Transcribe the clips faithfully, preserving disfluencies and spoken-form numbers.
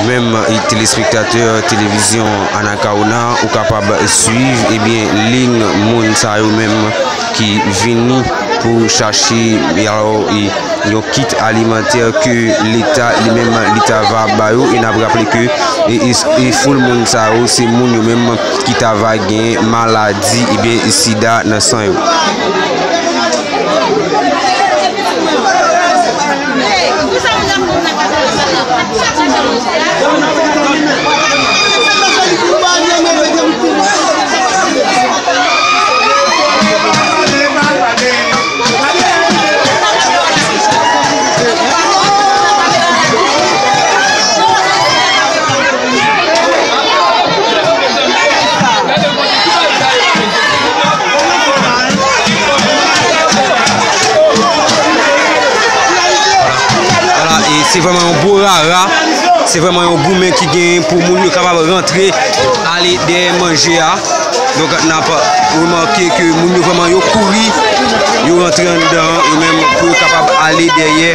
Menm, e, telespektatè televizyon Anacaona, ou kapab swiv, ebyen, liy moun sa yo menm ki vini pou chache, alò, e, yon kit alimantè ke Leta li menm li ta va ba yo. E n ap raple ke, e, e, e foul moun sa yo, se moun yo menm ki ta va gen maladi, ebyen, sida nan san yo. Vwala, e se vrèman yon gwo rara, se vrèman yon goumen ki genyen pou moun yo kapab rantre, ale dèyè manje a. Donk, n ap remake ke moun yo vrèman yo kouri, yo rantre anndan, yo menm pou yo kapab ale dèyè,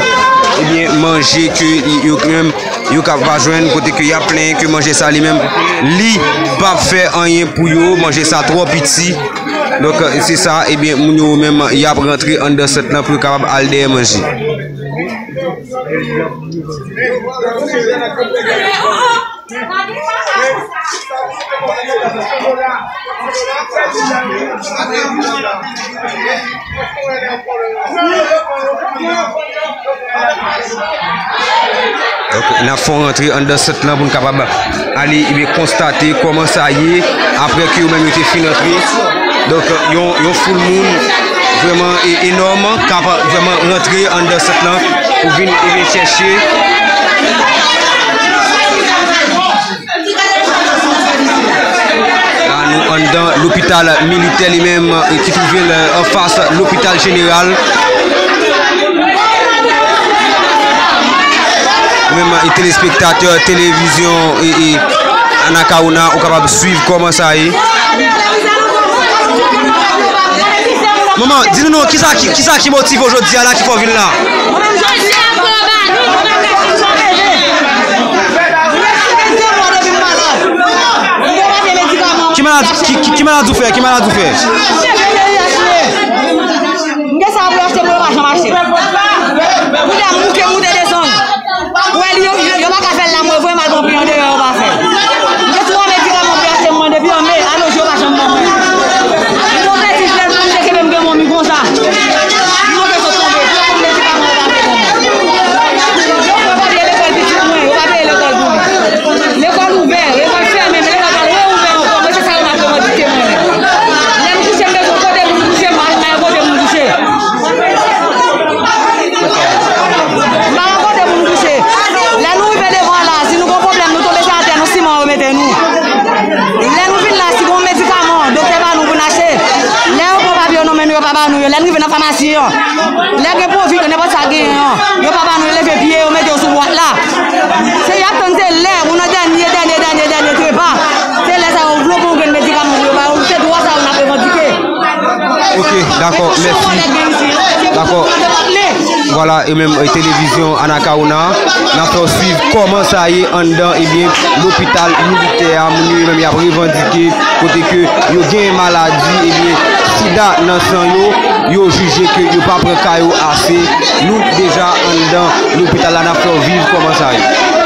ebyen, manje ke yo menm yo ka va jwenn, kote ke y ap plenyen ke manje sa li menm, li p ap fè anyen pou yo, manje sa twò piti. Donk, se sa, ebyen, moun yo menm, y ap rantre anndan sant lan pou yo kapab al dèyè manje. Donk, n ap fè w rantre anndan sant lan pou n kapab ale, ebyen, konstate kòman sa ye, apre ke yo menm yo te fin rantre. Donk, yon, yon foul moun vrèman e, enòm k ap vrèman rantre anndan sant lan pou vin, ebyen, chèche. La, nou anndan lopital militè li menm, e, ki twouve l anfas lopital jeneral. Ou menm, e, telespektatè televizyon, e, e, Anacaona, ou kapab swiv kòman sa ye. Manman, di nou non, kisa ki, kisa ki motive w jodi a la ki fè w vin la? Ki maladi, ki, ki, ki maladi w fè? Ki maladi w fè? M gen sa pou achte, mwen pa janm achte. Kounye a, m moute, moute desann. Ou wè, li, yo, yo pa ka fè l la, mwen voye m al pran pri andeyò, yo pa fè. M gen twa medikaman pou yo achte mwen depi an me, alonje yo pa janm ban mwen. M gon peti jèn, m te kenbe m gen manmi konsa. M manke sot tonbe, pou yo pran medikaman, yo pa vle ban mwen. Yo pa peye lekòl pitit mwen, yo pa peye lekòl pou li. Lekòl ouvè, lekòl fèmen, men lekòl pral reouvè ankò. Mwen, se sa yo m ap revandike mwen menm. Lè m kouche, m bezwen kote pou m kouche, m pa, m pa gen kote pou m kouche. M pa gen kote pou m kouche. Lè nou rive devan la, si nou gon pwoblèm, nou tonbe sou atè, nou siman yo mete nou. Lè nou vin la, si gon medikaman, doktè ba nou pou n achte. Lè yo pran papye yo nan men nou, yo pa ba nou yo. Lè n rive nan famasi an, lè gen pwovit yo, nenpòt sa genyen an, yo pa ba nou, yo leve pye, yo mete yo sou bwat la. Se y ap tann, se lè ou nan dènye, dènye, dènye, dènye trepa. Se lè sa yo vle pran yon grenn medikaman pou yo ba yo, se dwa sa yo n ap revandike. Ok, dakò, mèsi. Dakò. Vwala, e menm, e, televizyon Anacaona, n ap fè w swiv kòman sa ye anndan, ebyen, lopital militè a, moun yo menm y ap revandike, kote ke yo gen maladi, ebyen, sida nan san yo, yo jije ke yo pa pran ka yo ase. Nou deja anndan lopital la, n ap fè w viv kòman sa ye.